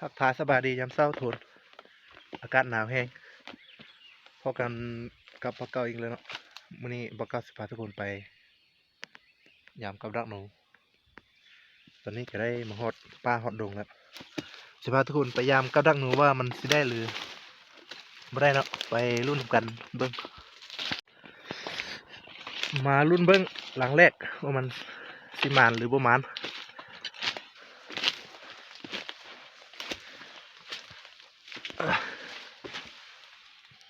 ທັກທາຍສະບາຍດີຍາມເຊົ້າທຸກຄົນ. ອາກາດໜາວແຮງ ພໍ້ກັນກັບພວກເກົ່າອີກແລ້ວເນາະ. ມື້ນີ້ພວກເກົ່າຊິພາທຸກຄົນໄປຍາມກັບດັກໜູ. ຕອນນີ້ກະໄດ້ມາຮອດປ່າຮອດດົງແລ້ວ. ຊິພາທຸກຄົນໄປຍາມກັບດັກໜູວ່າມັນຊິໄດ້ຫຼືບໍ່ໄດ້ເນາະ. ໄປລຸ້ນນຳກັນເບິ່ງ. ມາລຸ້ນເບິ່ງຫຼັງແລກວ່າມັນຊິໝານຫຼືບໍ່ໝານ.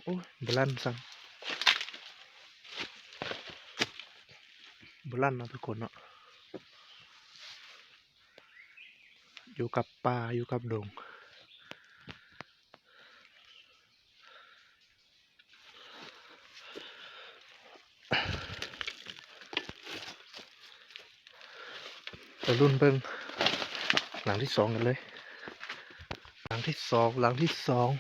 ໂອ້ຍ ບໍ່ລັ່ນຊ້ຳ ບໍ່ລັ່ນເນາະທຸກຄົນເນາະ. ຢູ່ກັບປ່າ ຢູ່ກັບດົງ. ໄປລຸ້ນເບິ່ງຫຼັງທີສອງກັນເລີຍ. ຫຼັງທີສອງ ຫຼັງທີສອງ.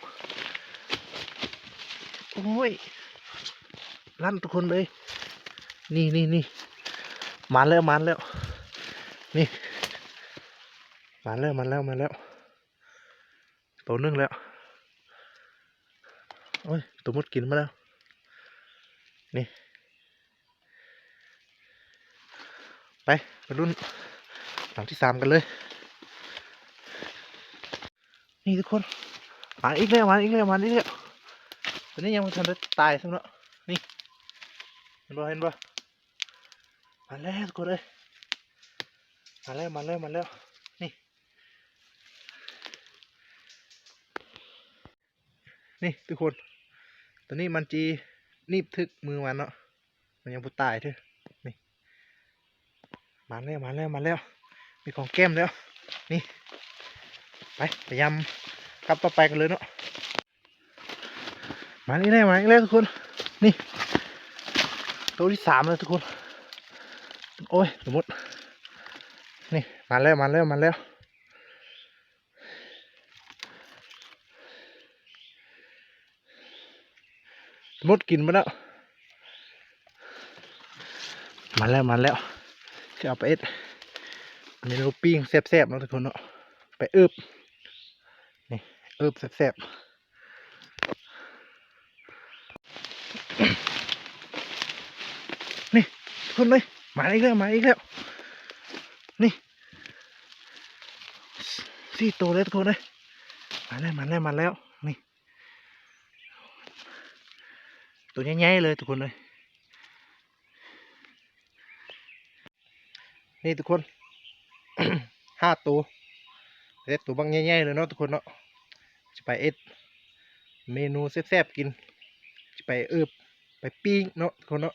ໂອ້ຍ ລັ່ນທຸກຄົນເອີຍ. ນີ້ ນີ້ ນີ້ ມາແລ້ວ ມາແລ້ວ. ນີ້ ມາແລ້ວ ມາແລ້ວ ມາແລ້ວ. ໂຕໜຶ່ງແລ້ວ. ໂອ້ຍ ໂຕມົດກິນມາແລ້ວ. ນີ້ ໄປ ໄປລຸ້ນຫຼັງທີສາມກັນເລີຍ. ນີ້ທຸກຄົນ ມາອີກແລ້ວ ມາອີກແລ້ວ ມາອີກແລ້ວ. ໂຕນີ້ຍັງບໍ່ທັນໄດ້ຕາຍຊ້ຳເນາະ. ນີ້ ເຫັນບໍ່ ເຫັນບໍ່? ມາແລ້ວທຸກຄົນເອີຍ ມາແລ້ວ ມາແລ້ວ ມາແລ້ວ. ນີ້ ນີ້ທຸກຄົນ ໂຕນີ້ມັນຈີໜີບຖືກມືມັນເນາະ ມັນຍັງບໍ່ຕາຍເທື່ອ. ນີ້ ມາແລ້ວ ມາແລ້ວ ມາແລ້ວ. ມີຂອງແກ້ມແລ້ວ. ນີ້ ໄປ ໄປຍາມກັບຕໍ່ໄປກັນເລີຍເນາະ. ມາອີກແລ້ວ ມາອີກແລ້ວທຸກຄົນ. ນີ້ ໂຕທີສາມແລ້ວທຸກຄົນ. ໂອ້ຍ ໂຕມົດ. ນີ້ ມາແລ້ວ ມາແລ້ວ ມາແລ້ວ. ໂຕມົດກິນໝົດແລ້ວ. ມາແລ້ວ ມາແລ້ວ. ຊິເອົາໄປເຮັດເມນູປີ້ງແຊບໆເນາະທຸກຄົນເນາະ. ໄປເອີບ ນີ້ ເອີບແຊບໆ. ນີ້ທຸກຄົນເອີຍ ມາອີກແລ້ວ ມາອີກແລ້ວ. ນີ້ ສີ່ໂຕເລີຍທຸກຄົນເອີຍ. ມາແລ້ວ ມາແລ້ວ ມາແລ້ວ. ນີ້ ໂຕໃຫຍ່ໆເລີຍທຸກຄົນເອີຍ. ນີ້ທຸກຄົນ ຫ້າໂຕ ເຮັດໂຕບັກໃຫຍ່ໆເລີຍເນາະທຸກຄົນເນາະ. ຈະໄປເຮັດເມນູແຊບໆກິນ ຈະໄປເອີບ ໄປປີ້ງເນາະທຸກຄົນເນາະ.